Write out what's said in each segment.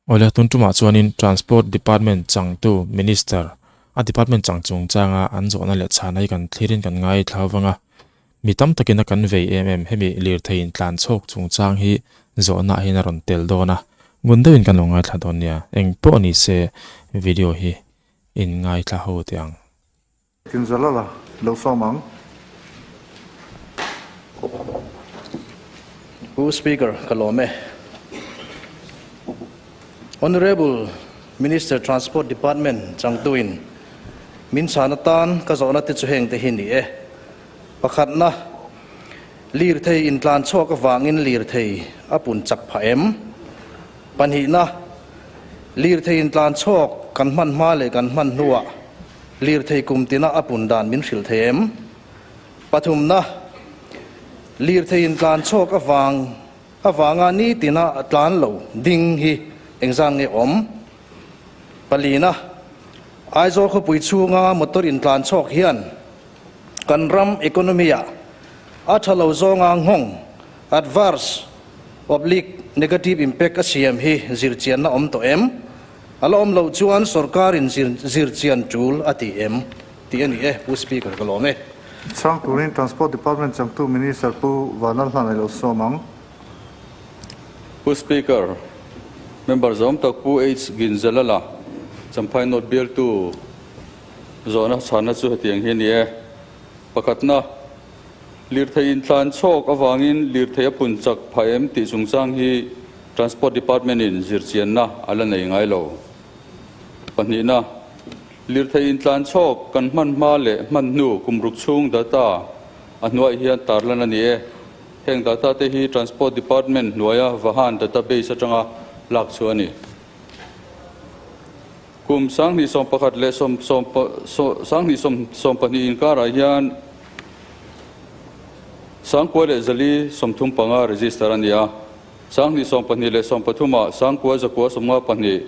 Awle, tun tumah chuanin Transport Department changtu Minister, a department chang chungchanga an zawhna leh chhana hi kan thlirin kan ngaithla vang a. Mi tam takin a kan vei em em hemi lirthei intlan chhawk chungchang hi zawhna ah hian a rawn tel dawn a, ngun deuhin kan lo ngaithla dawn nia. Eng pawh ni se video hi in ngaithla ho teh ang. Tinzalala lo sawm ang. Pu Speaker, ka lawm e. Honourable Minister Transport Department changtuin min chhan atan ka zawhna te chu heng te hi ni e. Pakhatna, lirthei intlan chhuak avangin lirthei a pun chak phah em? Pahnihna, lirthei intlan chhuak kan hman hma leh kan hman hnuah Lirthei kum tina a pun dan min hrilh thei em? Pathumna, lirthei intlan chhawk avang avanga ni tina a tlan lo ding hi engzan nge awm? Palina, Aizawl khawpui chhunga motor intlan chhawk hian kan ram economy-ah a tha lo zawnga nghawng, adverse oblique negative impact, a siam hi zirchianna awm tawh em? A la awm loh chuan sorkarin zir chian tul a ti em tih a ni e, Pu Speaker ka lawm e. Chhang turin Transport Department changtu Minister Pu Vanlalhlan a lo sawm ang. Pu Speaker, Member zawm tak Pu H Ginzalala, Champhai North bialtu zawhna chhanna chu hetiang hi a ni e. Pakhatna, lirthei intlan chhawk avangin lirthei a pun chak phah em tih chungchang hi Transport Department in zirchianna a la nei ngai lo. Pahnihna, lirthei intlan chhawk kan hman hma leh hman hnu kum ruk chhung data a hnuai hian tarlan a ni e. Heng data te hi Transport Department hnuaia Vahan database atanga lak chu a ni. Kum 2011 leh 2022 inkarah hian 9435 register a ni a. 2023 ah 9992,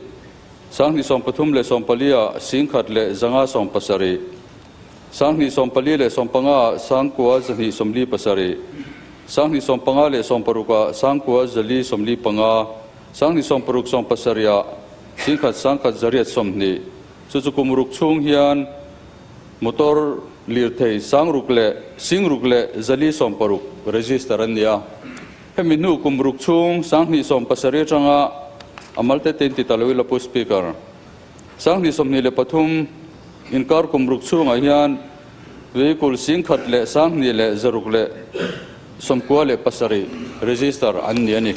2034 ah 1170, 2045 ah 9247, 2056 ah 9445, 2067 ah 1120, chu chu kum ruk chhung hian motor lirthei 6,000 leh 6,060 register an ni a. Hemi hnu kum ruk chhung 2017 atanga a malte te in ti ta lo ila Pu Speaker. 2023 inkar kum ruk chhungah hian vehicle 10,297 register an ni a ni.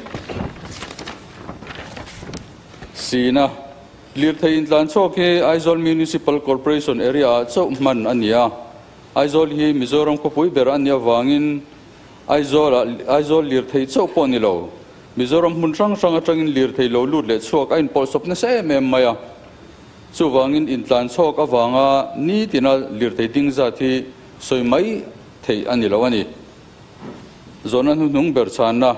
Sina, Lirthei intlan chhuak hi Aizawl Municipal Corporation area ah chauh hman a ni a. Aizawl hi Mizoram khawpui ber a nih avangin Aizawl-ah Aizawl lirthei chauh pawh ni lo, Mizoram hmun hrang hrang atangin lirthei lo lut leh chhuak a inpawlhsawp nasa em em mai a. Chuvangin intlan chhawk avanga nitina lirthei ding zat hi sawi mai theih a ni lo a ni. Zawhna hnuhnung ber chhanna,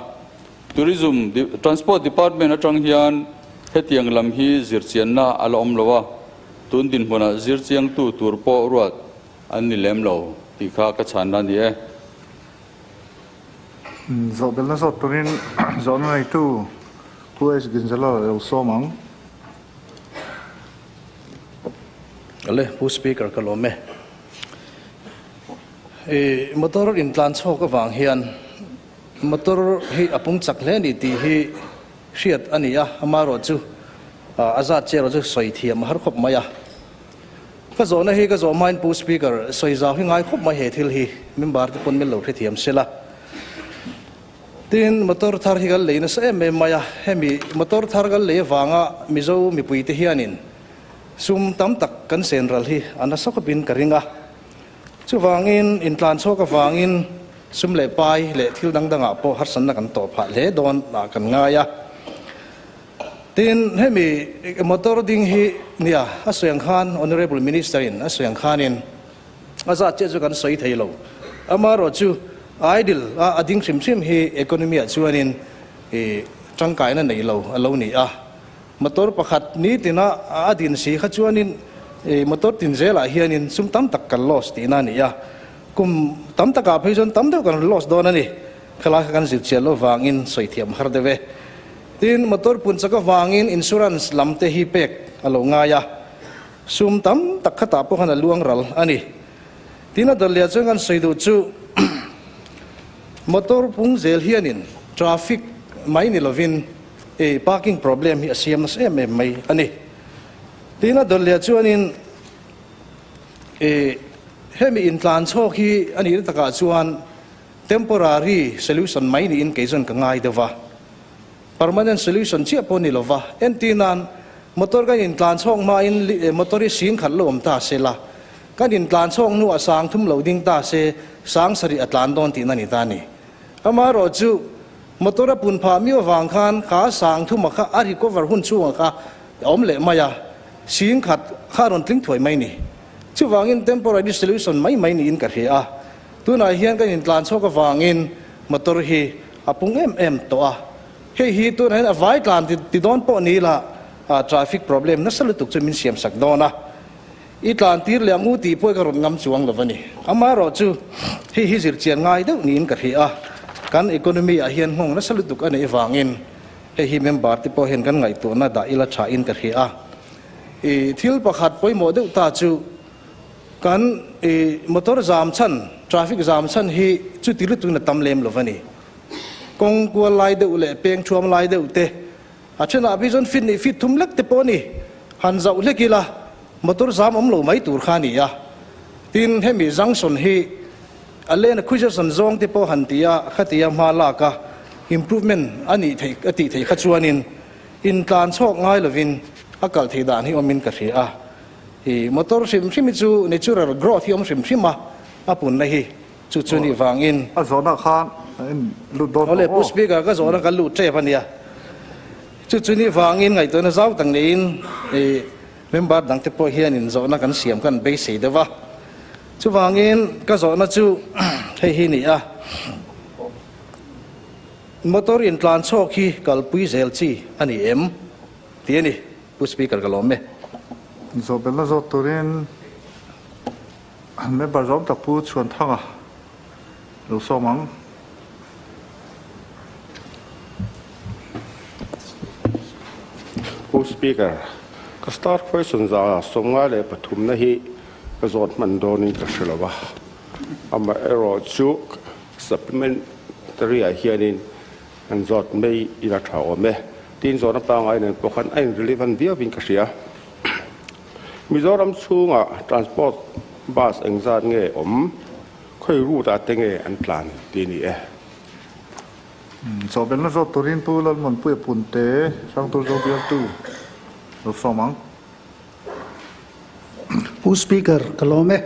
Tourism Transport Department atang hian hetiang lam hi zirchianna a la awm lo a, tun dinhmunah zirchiangtu tur pawh ruat an ni lem lo tih kha ka chhanna a ni e. Zawhbelna zawt turin zawhna neitu Pu S. Ginzalal a lo sawm ang. Ale, Pu Speaker ka lawm e. I motor intlan chhawk avang hian motor hi a pung chak hle ni tih hi hriat a ni a, amaherawhchu a zat che erawh chu sawi thiam a har khawp mai a. Ka zawhna hi ka zawh hmain Pu Speaker, sawi zau hi ngai khawp mai he thil hi, member te pawn min lo hrethiam sela. Tin, motor thar hi kan lei nasa em em mai a, hemi motor thar kan lei avanga Mizo mipui te hianin sum tam tak kan sen ral hi a nasa khawpin ka ring a. Chuvangin, intlan chhuak avangin sum leh pai leh thil dang dangah pawh harsatna kan tawh phah hle dawn ah kan ngai a. Tin, hemi motor ding hi nia a sawi ang khan Honourable Minister in a sawi ang khanin a zat chiah chu kan sawi thei lo. Amaherawhchu idle a a ding hrim hrim hi economy ah chuanin ih tangkaina nei lo a lo ni a. Motor pakhat nitina a din si kha chuanin ih motor tin zelah hianin sum tam tak kan loss tihna a ni a. Kum tam takah phei chuan tam deuh kan loss dawn a ni. Khalai kha kan zirchian lo vangin sawi thiam har deuh e. Tin, motor pun chak avangin insurance lam te hi pek a lo ngai a, sum tam tak khatah pawh khan a luang ral a ni. Tin, a dawlh leh chuan kan sawi duh chu motor pung zel hianin traffic mai ni lovin parking problem hi a siam nasa em em mai a ni. Tin, a dawlh leh chuanin hemi intlan chhawk hi a nihna takah chuan Temporary solution mai niin kei chuan ka ngai deuh va. Permanent solution chiah pawh ni lo va. Entir nan, motor kan intlan chhawk hmain motor hi sing khat lo awm ta se la, kan intlan chhawk hnuah sang thum lo ding ta se, sang sarih a tlan dawn tihna ni ta a ni. Amaherawh chu, motor a pun phah miau avang khan kha sang thuma kha a recover hun chhungah kha a awm leh mai a, sing khat kha a rawn tling thuai mai ni. Chuvangin temporary solution mai mai niin ka hria a. Tunah hian kan intlan chhuak avangin motor hi a pung em em tawh a, hei hi tunah hian a vai tlan ti dawn pawh ni ila traffic problem nasa lutuk chu min siam sak dawn a, i tlan tir leh ang u tih pawh ka rawn ngam chuang lo a ni. Amaherawh chu hei hi zirchian ngai deuh niin ka hria a, kan economy ah hian nghawng nasa lutuk a neih avangin hei hi member te pawh hian kan ngaihtuahna dah ila tha in ka hria a. I thil pakhat pawimawh deuh ta chu Kan i motor zam chhan, traffic zam chhan hi chuti lutukin a tam lem lo va ni. Kawng kual lai deuh leh peng thuam lai deuh te, a thenah phei chuan fit nih fit thum lek te pawh a ni. Han zauh hlek ila motor zam awm lo mai tur kha a ni a. Tin, hemi junction hi a lane acquisition zawng te pawh han ti a, khatia hma lak a improvement a nih theih a tih theih kha chuanin intlan chhawk ngai lovin a kal theih dan hi awmin ka hria a. I motor hrim hrim hi chu natural growth hi awm hrim hrim a, a punna hi chu chu nih vangin. A zawhna khan in lut dawn tawh aw. Awle Pu Speaker ka zawhna kan lut tep a nia. Chu chu nih vangin ngaihtuahna zau tak neiin i member dangte pawh hianin zawhna kan siam kan beisei deuh a. Chuvangin ka zawhna chu hei hi ni a, motor intlan chhawk hi kalpui zel chi a ni em tih a ni. Pu Speaker ka lawm e. Zawhbelna zawt turin member zawm tak Pu Chhuanthanga lo sawm ang. Pu Speaker, ka start question za 53 na hi ka zawt hman dawnin ka hre lo va. Amaherawhchu supplementary ah hianin An zawt mai ila tha awm e. Tin zawhna pangngai nen pawh khan a in relevant viau in ka hria. Mizoram chhungah transport bus engzat nge awm, khawi route ah te nge an tlan tih a ni e. Chawhbelna zawt turin Pu Lalmuanpuia Punte, Hrangtur Zo bialtu lo sawm ang. Pu Speaker, ka lawm e.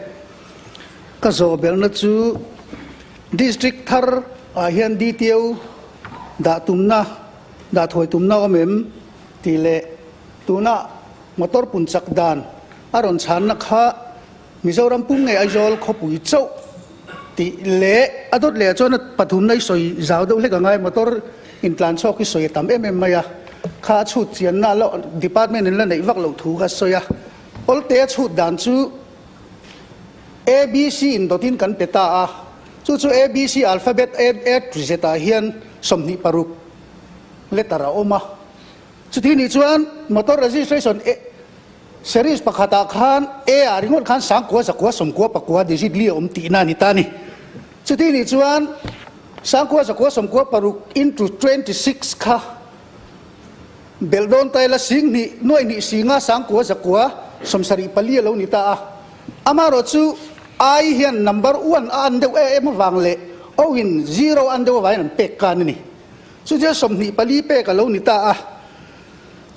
Ka zawhbelna chu District thar ah hian DTO dah tumna, dah thuai tumna awm em tih leh tuna motor pun chak dan a rawn chhanna kha Mizoram pum ngei Aizawl khawpui chauh tih leh a dawt leh ah chuan a pathumna i sawi zau deuh hlek a ngai, motor intlan chhawk hi sawi a tam em em mai a, kha a chhut chianna a lo department in la neih vak loh thu kha a sawi a, awlte a chhut dan chu ABC in dawtin kan pe ta a, chu chu ABC alphabet A A to Z ah hian 26 letter a awm a, chuti nih chuan motor registration A Series pakhatah khan A ah ringawt khan sangkua zakua sawmkua pakua digit li a awm tihna a ni ta a ni. Chuti nih chuan sangkua zakua sawmkua paruk into 26 kha belh dawn ta ila sing hnih nuaih hnih singa sangkua zakua sawmsarih pali a lo ni ta a. Amaherawh chu I hian number one a an deuh em avang leh O in zero a an deuh avangin an pek kan a ni. Chutia 24 pek a lo ni ta a.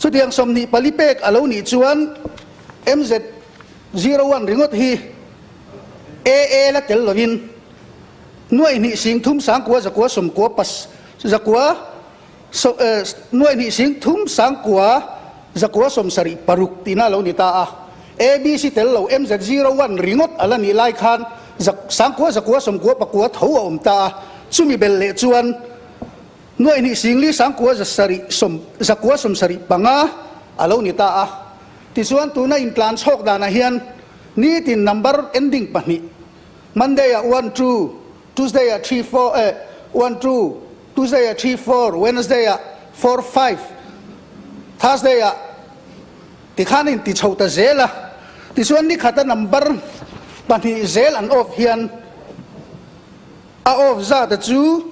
Chutiang 24 pek a lo nih chuan MZ 01 ringawt hi AA la tel lovin nuaih hnih sing thum sangkua zakua sawmkua pas zakua nuaih hnih sing thum sangkua zakua sawmsarih paruk tihna a lo ni ta a. ABC tel lo MZ 01 ringawt a la nih lai khan sangkua zakua sawmkua pakua tho a awm ta a. Chumi bel leh chuan Nuaih hnih singli sangkua zasarih sawm zakua sawmsarih panga a lo ni ta a. Tichuan tuna intlan chhawk danah hian nitin number ending pahnih, Monday ah one two, Tuesday ah three four eh one two, Tuesday ah three four, Wednesday ah 4, 5, Thursday ah tikhan a inti chho ta zel a. Tichuan nikhata number pahnih zel an off hian a off zat a chu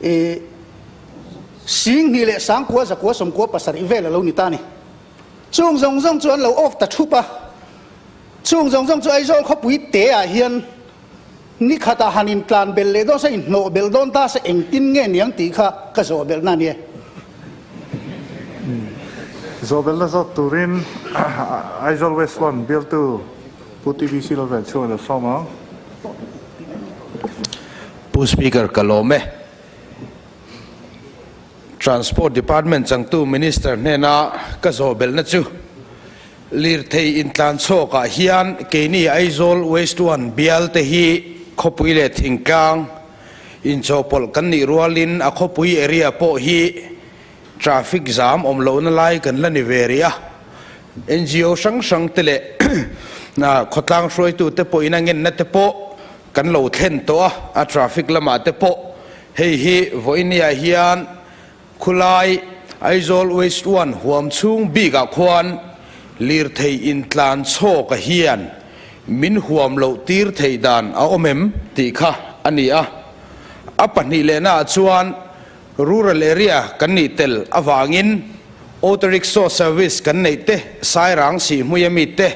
i 10,000 leh 9,000 zakua 90 pasarih vel a lo ni ta a ni. Chung zawng zawng chu an lo off ta thup a. Chung zawng zawng chu Aizawl khawpui te ah hian ni khatah han intlan belh leh dawn se, inhnawh belh dawn ta se engtin nge niang tih kha ka zawh belhna a ni e. Zawh belhna zawt turin Aizawl West One bialtu Pu TBC Lalven chhung a lo sawm ang. Pu Speaker ka lawm e. Transport Department changtu Minister hnena ka zawh belhna chu lirthei intlan chhawkah hian keini Aizawl West One bial te hi khawpui leh thingtlang inchawhpawlh kan nih rualin a khawpui area pawh hi traffic jam awm lohna lai kan la ni ve rih a. NGO hrang hrang te leh khawtlang hruaitute pawhin a ngenna te pawh kan lo thlen tawh a, a traffic lamah te pawh Hei hi vawinia hian khulai Aizawl West One huam chhung bikah khuan lirthei intlan chhawka hian min huam loh tir theih dan a awm em tih kha a ni a. A pahnih lehnaah chuan rural area kan nih tel avangin auto rickshaw service kan neih te, Sairang Sihhmuia mi te,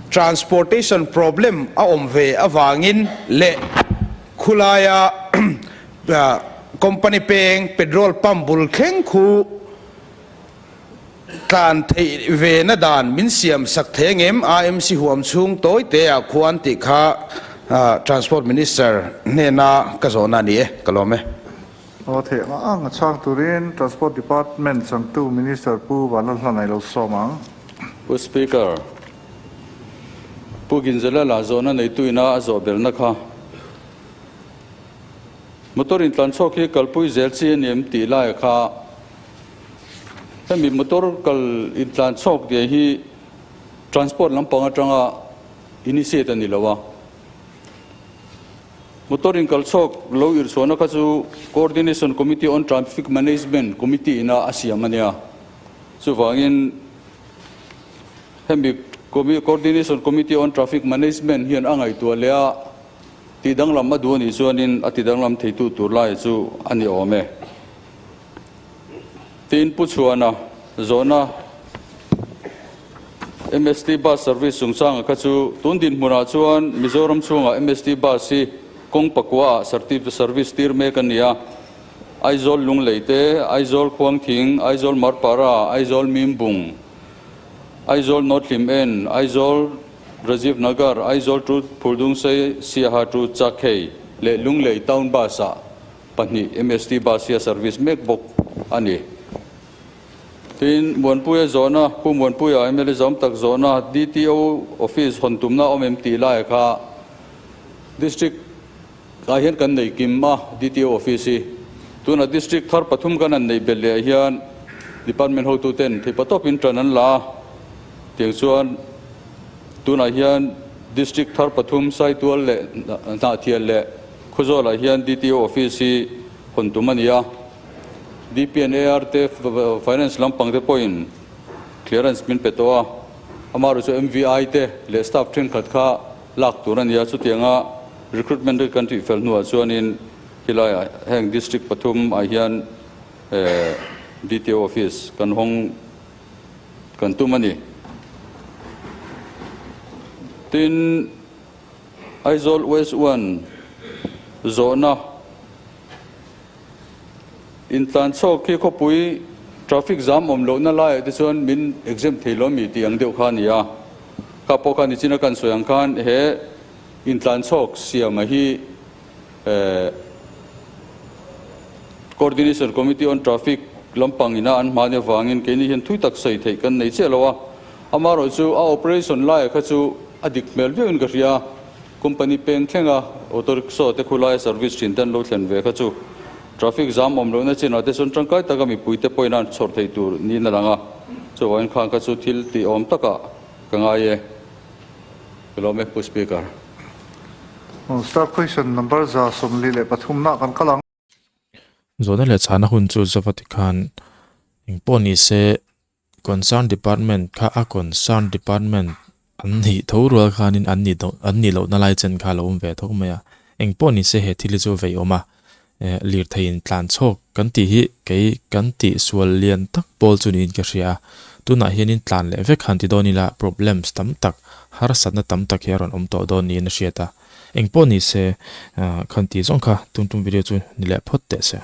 transportation problem a awm ve avangin leh Khulaia company peng petrol pump bul thleng khu tlan theih ve na dan min siam sak thei angem AMC huam chhung tawi te ah khuan tih kha Transport Minister hnena ka zawhna a ni e, ka lawm e. Aw theih ang ang a chhang turin Transport Department changtu Minister Pu Vanlalhlanai lo sawm ang. Pu Speaker, Pu Ginzalala zawhna neituina a zawh belhna kha motor intlanchhuak hi kalpui zel chi a ni em tih laia kha hemi motor kal intlanchhuak tih hi transport lampang atanga initiate a ni lo a. Motor inkalchhuak lo irhchhuahna kha chu Coordination Committee on Traffic Management Committee ina a siam a nia. Chuvangin Hemi Coordination Committee on Traffic Management hian a ngaihtuah leh a, tihdanglam a duh a nih chuanin a tidanglam theitu tur lai chu a ni awm e. Tiin Pu Chhuana zawhna MST Bus Service chungchanga kha chu tun dinhmunah chuan Mizoram chhungah MST Bus hi kawng pakua ah service tir mek a ni a, Aizawl Lunglei te, Aizawl Khuangthing, Aizawl Marpara, Aizawl Mimbung, Aizawl North Hlim En, Aizawl Rajiv Nagar, Aizawl to Phurdungsei, Siaha to Chakhei leh Lunglei Town Bus ah pahnih MST Bus hi a service mek bawk a ni. Tin, Muanpuia zawhna, Pu Muanpuia mla zawm tak zawhna DTO Office hawn tumna a awm em tih lai kha District ah hian kan nei kim a DTO office hi. Tunah district thar pathum kan han neih belh leh ah hian department hotu ten theihpa tawpin tan an la a, tiang chuan tunah hian district thar pathum Saitual leh Hnahthial leh Khawzawl ah hian DTO office hi hawn tum a ni a. DPNAR te finance lampang te pawhin clearance min pe tawh a, amaherawhchu MVI te leh staff thenkhat kha lak tur a ni a, chutianga recruitment te kan tihfel hnuah chuanin helaiah heng district pathum ah hian DTO office kan hawng kan tum a ni. Tin, Aizawl West One zawhna intlanchhawk khi khawpui traffic jam awm lohna laiah te chuan min exempt thei lo mi tih ang deuh kha a ni a. Kha pawh kha nichina kan sawi ang khan he intlanchhawk siama hi Coordination Committee on Traffic lampang ina an hmani avangin keini hian thui tak sawi theih kan nei chiah lo a. Amaherawh chu a operation laia kha chu a dik hmel viauin ka hria a, company peng thlenga auto rickshaw te khulaia service thin te an lo thlen ve kha chu traffic jam awm lohna chinah te chuan tangkai taka mipui te pawhin an chhawr thei tur niin a lang a, chuvangin khang kha chu thil tih awm takah ka ngai e. Ka lawm e Pu Speaker. Star question number 143 na kan kal ang. Zawhna leh chhana hun chu zova tikhan engpawh ni se concern department kha a concern department an nih tho rual khanin an nih an nih lohna lai chen kha a lo awm ve tho mai a. Engpawh ni se he thil hi chu vei awm a, eh lirthei in tlan chhawk kan tih hi kei kan tih sual lian tak pawl chu niin ka hria a. Tunah hianin tlan leh vek han ti dawn ila problems tam tak harsatna tam tak hi a rawn awm tawh dawn niin a hriat a. Engpawh ni se khan tih zawng kha tum tum video chu ni leh phawt teh se.